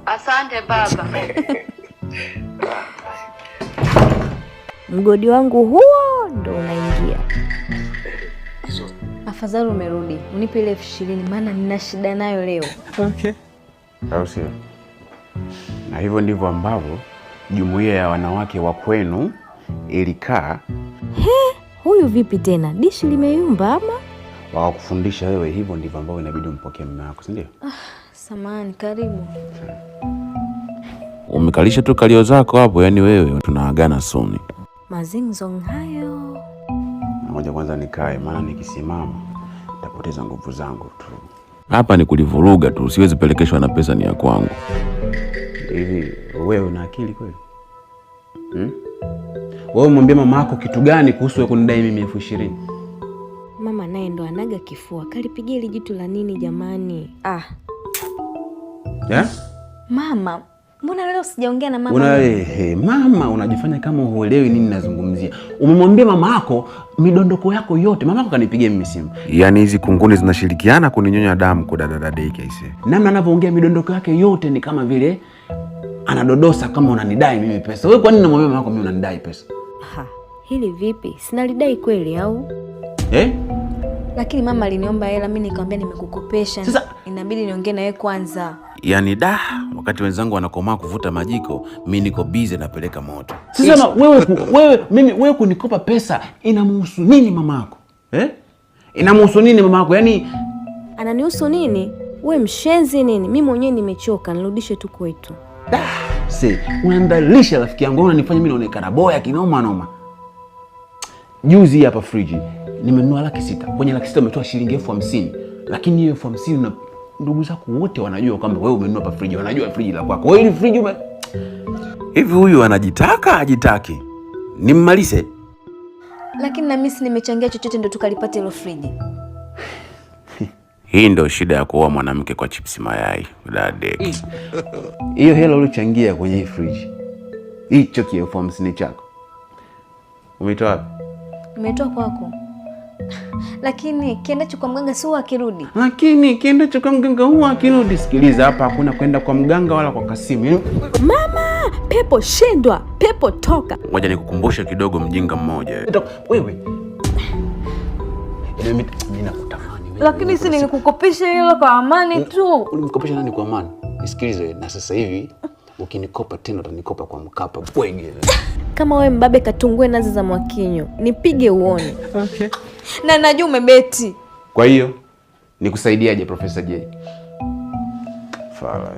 Asante baba. Mgodi wangu huo ndo unaingia. Afadhali umerudi, unipe ile 20,000 maana nina shida nayo leo. Okay. Au sio? Na hivyo ndivyo ambavyo jumuiya ya wanawake wa kwenu ilikaa. Huyu vipi tena? Dishi limeyumba ama? Wakakufundisha wewe, hivyo ndivyo ambavyo inabidi umpokee mume wako, si ndio? Samahani, karibu. Umekalisha tu kalio zako hapo, yani wewe tunaagana suni. Mazingzong hayo. Ngoja kwanza nikae, maana nikisimama nitapoteza nguvu zangu tu. Hapa ni kulivuruga tu, siwezi pelekeshwa na pesa ni ya kwangu. Hivi wewe una akili kweli? Hmm? Wewe umwambie mama yako kitu gani kuhusu wewe kunidai mimi 20,000? Mama naye ndo anaga kifua. Kalipigia hili jitu la nini jamani? Ah, Yeah? Mama, mbona leo sijaongea na mama? Mama unajifanya kama huelewi nini nazungumzia. Umemwambia mama yako midondoko yako yote. Mama yako kanipigia mimi simu. Yaani hizi kunguni zinashirikiana kuninyonya damu kudadadadeki aise. Namna anavyoongea midondoko yake yote ni kama vile anadodosa kama unanidai mimi pesa. Wewe kwa nini unamwambia mama yako mimi unanidai pesa? ha. Hili vipi? Sinalidai kweli au? Eh? Lakini mama aliniomba hela, mimi nikamwambia nimekukopesha. Sasa- inabidi niongee na wewe kwanza. Yaani da, wakati wenzangu wanakomaa kuvuta majiko, mi niko bize napeleka moto. Sasa wewe mimi wewe kunikopa pesa inamhusu nini mama yako? Eh? Inamhusu nini mama yako? Yaani Ananihusu nini? We mshenzi nini? Mi mwenyewe nimechoka, nirudishe tu kwetu. si unanidhalilisha rafiki yangu, wewe unanifanya mimi naonekana boya kinoma noma. Juzi hapa friji nimenunua 600,000. Kwenye 600,000 umetoa shilingi 50,000. Lakini hiyo 50,000 na ndugu zako wote wanajua kwamba wewe umenunua hapa friji, wanajua friji la kwako. Wewe ile friji ume Hivi huyu anajitaka ajitaki? Nimmalise? Lakini na mimi si nimechangia chochote ndo tukalipata hilo friji. Hii ndio shida ya kuoa mwanamke kwa chipsi mayai. Dadeki. Hiyo hela uliochangia kwenye hii friji, hicho ki 50,000 chako umeitoa wapi? Nimetoa kwako. Lakini kiendacho kwa mganga si huwa akirudi. Lakini kiendacho kwa mganga huwa akirudi. Sikiliza hapa, hakuna kwenda kwa mganga wala kwa kasimu. Yaani, Mama, pepo shindwa, pepo toka. Ngoja nikukumbushe kidogo mjinga mmoja. Wewe yaani mimi nakutamani wewe. Lakini si nilikukopesha hilo kwa amani tu. Ulimkopesha nani kwa amani? Nisikilize, na sasa hivi ukinikopa tena utanikopa kwa Mkapa bwege. Kama we mbabe katungue nazi za Mwakinyo, nipige uone. Okay. Na najua umebeti. Kwa hiyo nikusaidiaje Profesa J? Fala.